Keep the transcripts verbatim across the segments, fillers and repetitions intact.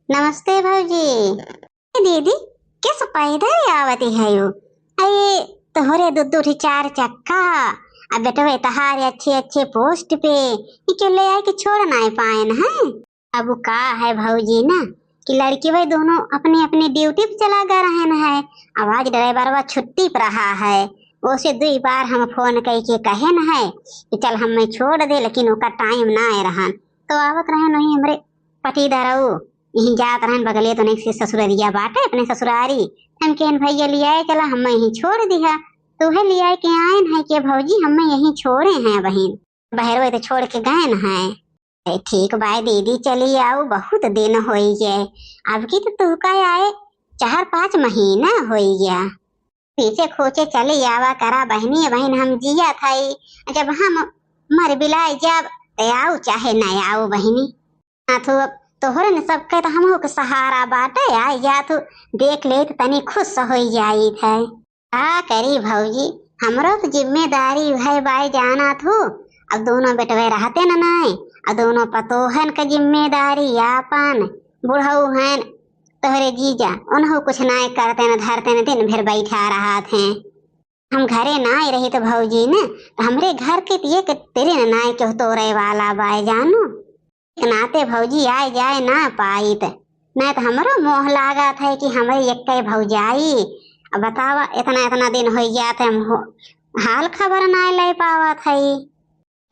नमस्ते भौजी। ए दीदी, किस पैदल आवती है यू? अरे तोहरे दू दू ठी चार चक्का, अब बेटवे तहारे अच्छे अच्छे पोस्ट पे, इके ले आए के छोड़ नाई पाएन है। अब उ का है भौजी ना कि लड़की वही दोनों अपनी अपनी ड्यूटी पे चला गए रहन है। अब आज ड्राइवरवा छुट्टी पर रहा है, ओसे दुई बार हम फोन कई के कहेन है कि चल हमें छोड़ दे, लेकिन ओका टाइम ना आए रहन। तो आवत रहन वही हमरे पटीदारऊ, यहीं जात रहन बगले तो नहीं से ससुररिया बाटे अपने ससुरारी। हम कहन भैया लियाए चला, हमें यहीं छोड़ दिहा। तो है लियाए के आयन है कि भौजी हमें यहीं छोड़े हैं बहिन, बहरवे तो छोड़ के गए न है। ए, ठीक बाय दीदी, चली आऊ, बहुत दिन होई गए। अब की तो तुहका आए चार पाँच महीना होई गया। पीछे खोचे चली आवा करा बहिनी, बहिन हम जिया थाई, जब हम मर बिलाए जाब तो आऊ चाहे न आऊ बहिनी। हाँ तो अब तोहरे न सबके तो हमहू के सहारा बाटे, आए जा तू देख ले तो तनी खुश होई जाई थे। का करी भौजी, हमरो तो जिम्मेदारी है बाय जाना थू। अब दोनों बेटवे रहते न नाय, अब दोनों पतोहन के जिम्मेदारी आपन। बुढ़ऊ हैं तोहरे जीजा, उनहू कुछ नाय करते न धरते न, दिन भर बैठा रहत हैं। हम घरे नाय रही तो भौजी न, तो हमरे घर के तिये के तेरे न नाय केहू तोरे वाला बाय जानू। एक नाते भौजी आए जाए ना पाइत, नहीं तो हमरो मोह लागत है कि हमरे एक्के भौजाई। अब बतावा, इतना इतना दिन हो जात है, हम हो, हाल खबर ना ले पावत है।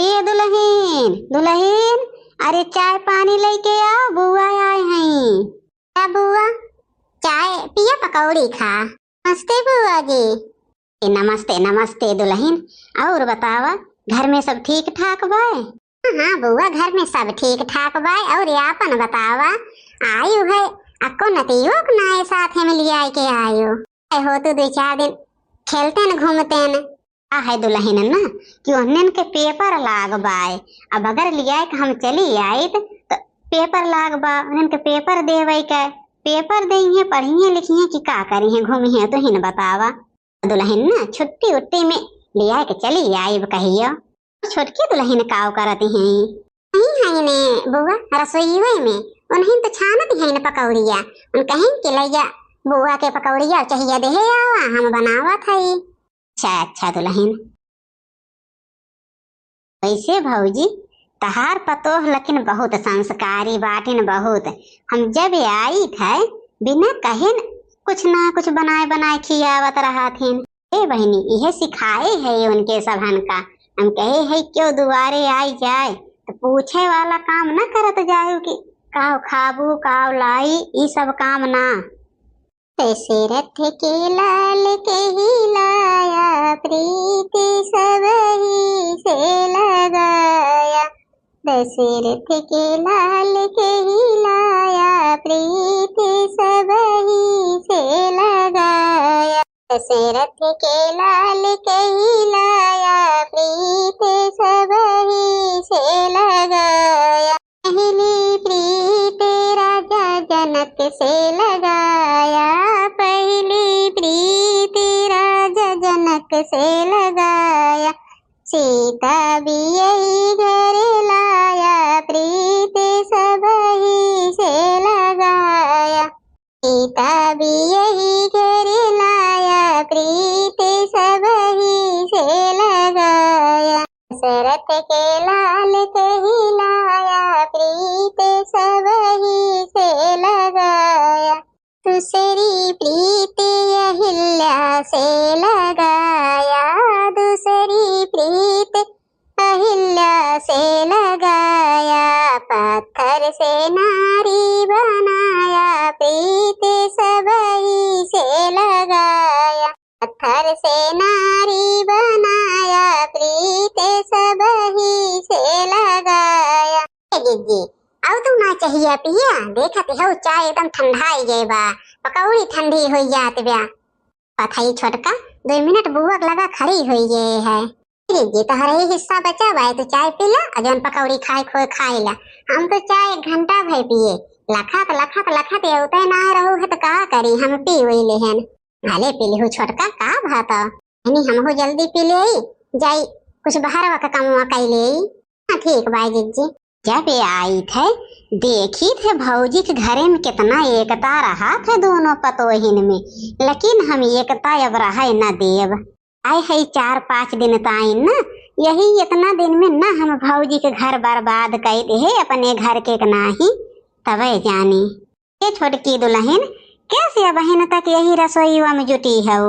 ए दुलहिन, दुलहिन, अरे चाय पानी लेके आओ, बुआ आए हैं। का बुआ, चाय पिया, पकौड़ी खा। नमस्ते बुआ जी। ए, नमस्ते, नमस्ते दुलहिन। और बतावा, घर में सब ठीक ठाक बाय? हाँ, हाँ बुआ, घर में सब ठीक ठाक बाय। और आपन बतावा, आयु है, अक्को नतियो के नाए साथे में लियाए के आयु। आए हो तू दुई चार दिन खेलते न घूमते न। का है दुलहिन ना कि ओहनिन के पेपर लाग बाय, अब अगर लियाए के हम चली आइत तो पेपर लाग बा, ओहनिन के पेपर देवे के, पेपर देइहे, पढ़िहे लिखिहे कि का करिहे, घूमिहे, तू ही न बतावा। दुलहिन ना छुट्टी उट्टी में लिया के चली आइब कहियो। छोटकी दुलहिन काव करती हैं? नहीं है ने बुआ, रसोईवे में उन्हीं तो छानत हैं न पकौड़िया। उन कहीं कि लैया बुआ के पकौड़िया चाहिए देहे आवा, हम बनावत है। अच्छा, अच्छा दुलहिन। वैसे भौजी, तहार पतोह लेकिन बहुत संस्कारी बाटिन, बहुत। हम जब आइत है, बिना कहे न कुछ ना कुछ बनाए बनाए खियावत रहथिन। ए बहिनी, इहे सिखाए है उनके सभन का। हम कहे है, क्यों दुआरे आई जाए, तो पूछे वाला काम न करत जाए कि काव खाबू, काव लाई, ई सब काम ना। दशरथ के लाल कहिलाया, प्रीत सबही से लगाया। दशरथ के लाल कहिलाया, प्रीत सबही से लगाया। दशरथ के लाल कहिलाया, प्रीत सबही से लगाया। पहली प्रीत राजा जनक से लगाया, पहली प्रीत राजा जनक से लगाया। सीता बियही घर लाया, प्रीत सबही से लगाया। सीता बियही घर लाया, प्रीत सबही से लगाया। दशरथ के लाल कहिलाया, प्रीत सबही से लगाया। दूसरी प्रीत अहिल्या से लगाया, दूसरी प्रीत अहिल्या से लगाया। पत्थर से नारी बनाया, प्रीत सबही से लगाया। पत्थर से नारी बनाया, प्रीत सबही से लगाया। ए जिज्जी, आउ तू ना चाहिया पिया, देखत हौ चाय एकदम ठंडाई गए बा, पकौड़ी ठंडी होई जात बा। पथई छोटका, दो मिनट बुआ के लगा खड़ी होई गए है। ए जिज्जी, तोहरे ही हिस्सा बचा बा, तू चाय पी ला, और जौन पकौड़ी खाए खोए खाए ला। हम तो चाय एक घंटा भर पिए, लखत लखत लखत ये उतै ना रहू है तो का करी, हम पी वही लेहन। भले पी लिहू छोटका, का भाता? यानी हमहू जल्दी पी लेई, जाई कुछ बहरवा का कमवा कई लेई। हाँ, ठीक बाय जिज्जी। जब ये आइत है, देखित है भौजी के घरे में केतना एकता रहत है दोनों पतोहिन में, लेकिन हम एकता अब रहै न देब। आए है चार पाँच दिन ताईं न, यही एतना दिन में न हम भौजी के घर बर्बाद कइ देहे अपने घर के नाहीं, तबै जानी। ए छोटकी दुलहिन, कइसे अबहिन तक यही रसोईवा में जुटी हऊ?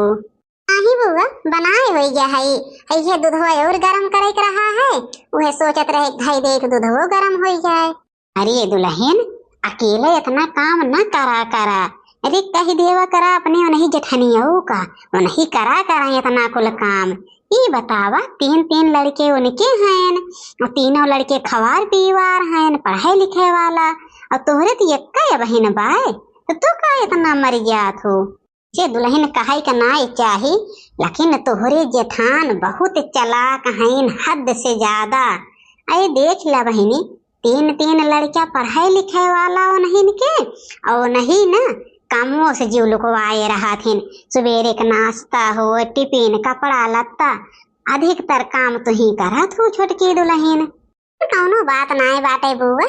नाहीं बुआ, बनाए होइगा है, अइहे दुधवा और गरम करइ के रहा है, उहे सोचत रहे धइ देइ के दुधवो गरम होइ जाए। अरे दुलहिन, अकेले एतना काम न करा करा, अरे कहि देवा करा अपने ओनही जेठनियऊ का, ओनही करा करा एतना कुल काम। ई बतावा, तीन तीन लड़के उनके हएन, अउ तीनों लड़के खवार पीवार हएन, पढ़े लिखे वाला, अउ तोहरे त एक्कै अबहिन बाय, त तू का एतना मरियात हो? जे दुलहिन कहइ के नाय चाही, लेकिन तोहरे जेठान बहुत चालाक हइन, हद से ज्यादा। अरे देख ला बहिनी, तीन तीन लड़का पढ़े लिखे वाला ओनहिन के, अउ ओनही न कामो से जीव लुकवाए रहत हिन। सुबेरे के नाश्ता हो, टिफिन, कपड़ा लत्ता, अधिकतर काम तुहीं करत हो छोटकी दुलहिन। कउनो बात नाय बाटे बुआ,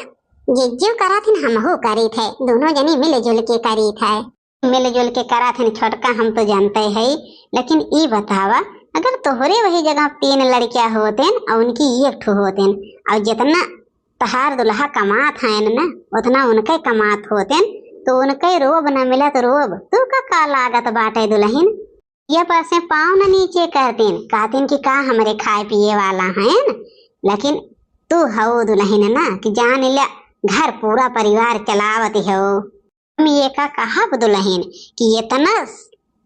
जिज्जियो करत हिन, हमहू करीत है, दुनो जनी मिलजुल के करीत है। मिलजुल के करत हिन छोटका, हम तो जानते है, लेकिन ई बतावा, अगर तोहरे वही जगह तीन लड़किया होतेन अउ उनकी एक ठो होतेन, अउ जेतना तहार दुलहा कमात हएन न, ओतना उनके कमात होतेन, तो उनके रोब न मिलत रोब, तू का, का लागत बाटे दुलहिन? ये पर से पाँव न नीचे करतीन, कहतीन कि का हमरे खाए पिए वाला हएन, लेकिन तू हऊ दुलहिन न कि जान ले घर पूरा परिवार चलावत हऊ। हम ये का कहब दुलहिन कि एतना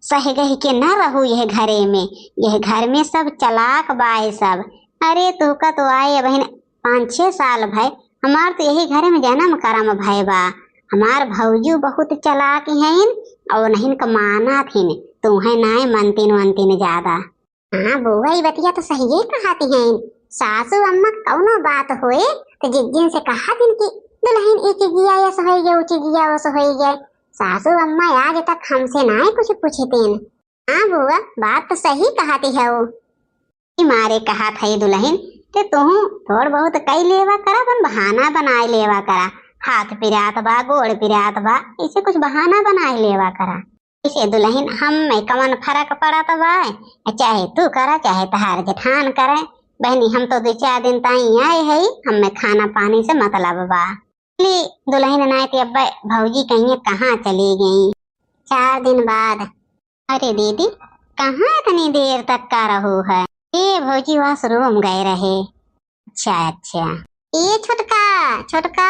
सह गहि के न रहू यह घरे में, यह घर में सब चालाक बाय सब। अरे तोहका तो आए अबहिन पाँच छह साल भय, हमार तो यही घरे में जनम करम भय बा। हमार भौजू बहुत चालाक हइन अउ ओनहिन क मानत हिन, तोहइ नाय मनतिन वनतिन ज्यादा। हाँ बुआ, ई बतिया तो सहिए कहत हइन। सासू अम्मा कउनो बात होए तो जिज्जिन से कहत हिन कि दुलहिन ई चिजिया अस होइ गए, उ चिजिया ओस होइ गए। सासू अम्मा आज तक हमसे नाय कुछ पूछतिन। हाँ बुआ, बात तो सही कहत हऊ। ई मारे कहत हई दुलहिन, ते तुहूँ थोड़ बहुत कइ लेवा करा, अपन बहाना बनाए लेवा करा। हाथ पिरात बा, गोड़ पिरात बा, ऐसे कुछ बहाना बनाए लेवा करा। इसे दुलहिन, हम में कवन फरक पड़त बा? चाहे तू करा, चाहे तहार जेठान करे। बहिनी, हम तो दुइ चार दिन ताईं आए हई, हम में खाना पानी से मतलब बा। बोली दुलहिन, नाय ते अब्बे भौजी कहिए कहाँ चली गई। चार दिन बाद। अरे दीदी, कहाँ इतनी देर तक का रहू है? ए भौजी, washroom गए रहे। अच्छा, अच्छा। ए छोटका, छोटका।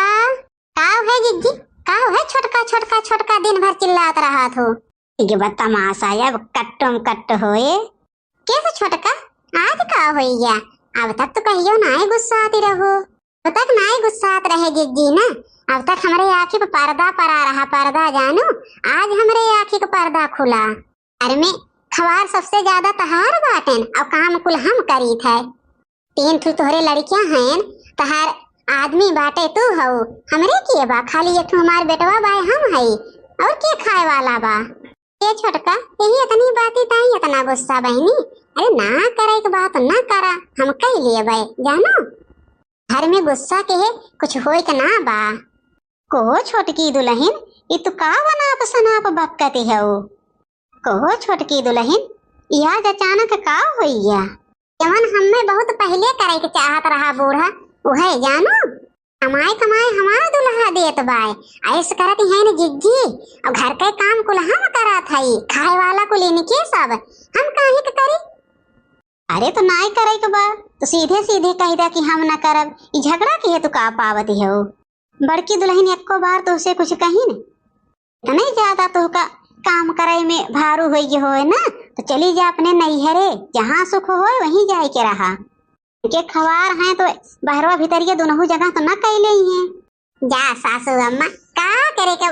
काव है जिज्जी? काव है छोटका, छोटका, छोटका, दिन भर चिल्लात रहत हो? ये बा तमाशा, अब कट्टम कट्ट होए। कैसे छोटका, आज का होइया? अब तक तो कहियो नाय गुस्साती रहो। अब तक नाय गुस्सात रहे जिज्जी ना, अब तक हमरे आँखी पे पर्दा पड़ा रहा, पर्दा जानू, आज हमरे आँखी का पर्दा खुला। घर में खवार सबसे ज्यादा तहार बाटेन अउ काम कुल हम करीत है। तीन ठो तोहरे लड़कियां हैं, तहार आदमी बाटे तू हऊ, हमरे के बा, खाली एक ठो हमार बेटवा बाय हम हई, अउर के खाए वाला बा? ए छोटका, यही इतनी बाती ताई इतना गुस्सा बहिनी? अरे ना करे के बात ना करा, हम कई लेबे, जानो? घर में गुस्सा के है, कुछ होए के ना बा। को छोटकी दुलहिन, ई तू का अनाप सनाप बकत हऊ? को छोटकी दुलहिन, ई आज अचानक का होइया? जवन हम्मे बहुत पहिले करे के चाहत रहा बूढ़ा, उहे जानो। कमाए कमाए हमार दुल्हा देत बाय, ऐस करत हैं न जिज्जी, अउ घर के काम कुल हम करत हई, खाए वाला कुल इनके सब, हम काहे के करी? अरे तो नाय करे के बा, तो सीधे सीधे कहि दा कि हम न करब, ई झगड़ा के हेतु का पावत हो? बड़की दुलहिन एक्को बार तोहसे कुछ कहिन? इतने ज्यादा तोहका काम करे में भारू होई गए होए ना, तो चली जा अपने नैहरे, जहाँ सुख होए वहीं जाए के रहा। के खवार हैं तो बहरवा भीतरिया दुनहु जगह तो ना कैले ही हैं। जा सासू अम्मा, का करे के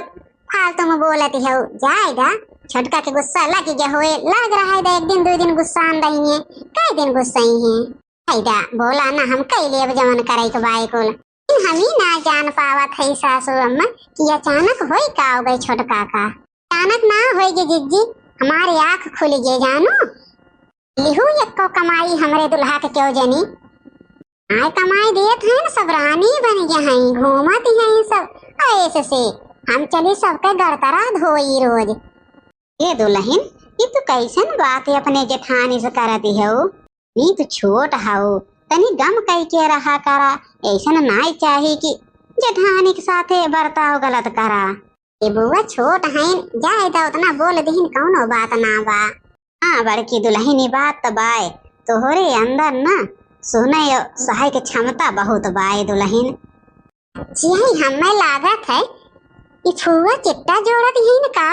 फालतू में बोलत हो, जाए दा। छोटका के गुस्सा लग गए होए, लग रहा है दा, एक दिन दो दिन गुस्सा आन दही है, कई दिन गुस्सा ही है। है दा, बोला ना, हम कई लेब जवन करे के बाय कुल। लेकिन हम ही ना जान पावत है सासू अम्मा कि अचानक होई का हो गए छोटका का। अचानक ना होई गे जिज्जी, हमारे आँख खुल गए जानो। लिहू एक्को कमाई हमरे दुल्हा के क्यों जनी। आय कमाई देत हैं न, सब रानी बन गए हैं, घूमत हैं सब ऐसे से। हम चली सबके गड़तरा धोई रोज। ए दुलहिन, ई तू कैसन बात अपने जेठानी से करत हऊ? नी तू छोट हऊ, तनी गम कई के रहा करा। ऐसन नाई चाही कि जेठानी के साथे बर्ताव गलत करा। ए बुआ छोट हईन, जाए दा, उतना बोल दिहिन, कौनो बात ना बा। हाँ बड़की दुलहिन, ई बात त बाय, तोहरे अंदर ना सुने और सहे के क्षमता बहुत बाय दुलहिन। यही हमें लागत है, ई फुआ चिट्टा जोड़त हीन का?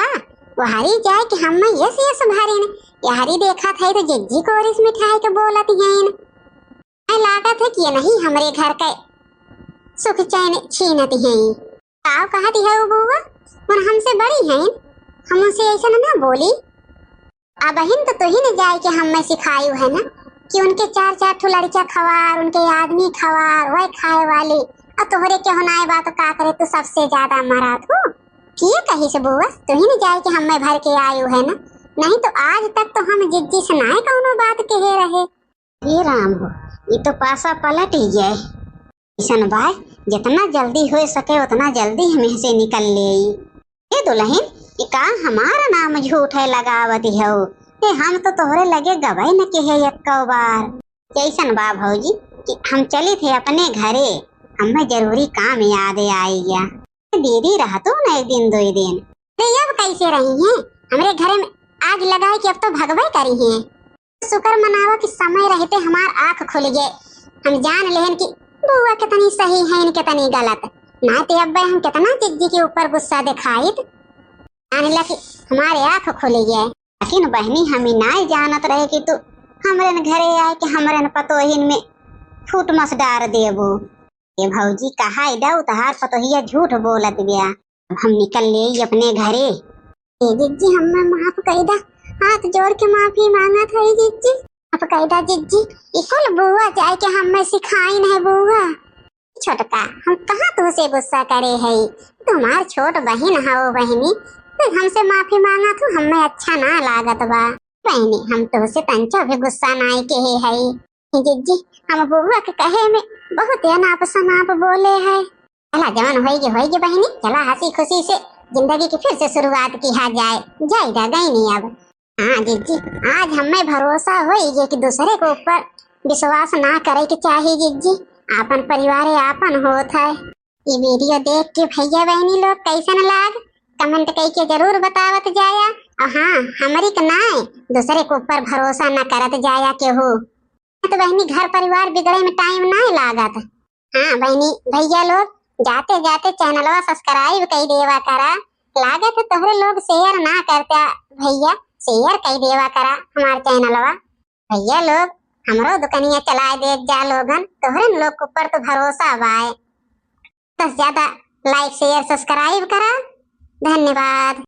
वहरी जाए कि हमें यस यस भरिन, यहरी देखत है तो जिज्जी कोरिस मिठाई के बोलत हीन। मैं लागत है कि ये नहीं हमरे घर के सुख चैन छीनत हैं। काव कहत है वो बुआ, उन हमसे बड़ी हैं, हम उनसे ऐसा ना बोली। अबहिन तो तुहिन जाए के हमें सिखायु है ना कि उनके चार चार ठो लड़कियां खवार, उनके आदमी खवार, वह खाए वाली, और तोहरे के होनाए बा तो का करे, तू सबसे ज्यादा मरात हो। किए कही से बुआ, तुहिन जाए के हमें भर के आयु है ना, नहीं तो आज तक तो हम जिज्जी से नाय कौनो बात कहे रहे। हे राम हो, ई तो पासा पलट ही गए। ऐसन बाय, जितना जल्दी हो सके उतना जल्दी हम यहाँ से निकल ले। ए दुलहिन, ई का हमारा नाम झूठ है लगावत हो? ए, हम तो तोहरे लगे गवाई न के है एको बार। जैसन बा भौजी कि हम चली थे अपने घरे, हमें जरूरी काम याद आई गया। दीदी रहतू न एक दिन दो दिन। अरे अब कैसे रही हैं? हमरे घरे में आग लगाए कि अब तो भगवे करी हैं। शुक्र मनावा कि समय रहते हमार आँख खुल गए। हम जान लेहन कि बुआ कितनी सही है, कितनी गलत। ना ते अब्बे हम कितना जिज्जी के ऊपर गुस्सा दिखाइत। जान ला कि हमारे आँख खुल गए। लेकिन बहनी, हम ही नाय जानत रहे कि तू हमरे न घरे आए कि हमरे न पतोहिन में फूट मस डार देबो। ए भौजी, कहा इदा उतहार पतोहिया झूठ बोलत बिया। अब हम निकल ले अपने घरे। ए जिज्जी, हमें माफ कई दा, हाथ जोड़ के माफी मांगत है जिज्जी। माफ कई दा जिज्जी, ई कुल बुआ जाए के हमें सिखाइन है बुआ। छोटका, हम कहाँ तुहसे गुस्सा करे है, तुम्हार छोट बहिन हव बहिनी, तू हमसे माफी मांगा तू, हमें अच्छा ना लागत बा। बहिनी, हम तुहसे तंचो भी गुस्सा नाय के है। जिज्जी, हम बुआ के कहे में बहुत अनाप शनाप बोले है। चला, जवन होइगे, होइगे बहिनी, चला हंसी खुशी से जिंदगी की फिर से शुरुआत किया जाए। जाई दा गईनी अब। हाँ जिज्जी, आज हमें भरोसा होइगे कि दूसरे के ऊपर विश्वास ना करे के चाही जिज्जी। आपन परिवार आपन होत है। ई video देख के भैया बहनी लोग कैसन लाग, comment कई के जरूर बतावत जाया। और हाँ, हमरी के नाय, दूसरे के ऊपर भरोसा ना करत जाया केहू। तो बहनी, घर परिवार बिगड़े में time नाय लागत। हाँ बहनी, भैया लोग जाते जाते channelवा subscribe कई देवा करा। लागत है तोहरे लोग share ना करता भैया, share कई देवा करा हमार channelवा। भैया लोग, हमरो दुकनिया चलाए दे जा लोगन, तोहरे लोग के ऊपर तो भरोसा बाय। बस ज्यादा like, share, subscribe करा। धन्यवाद।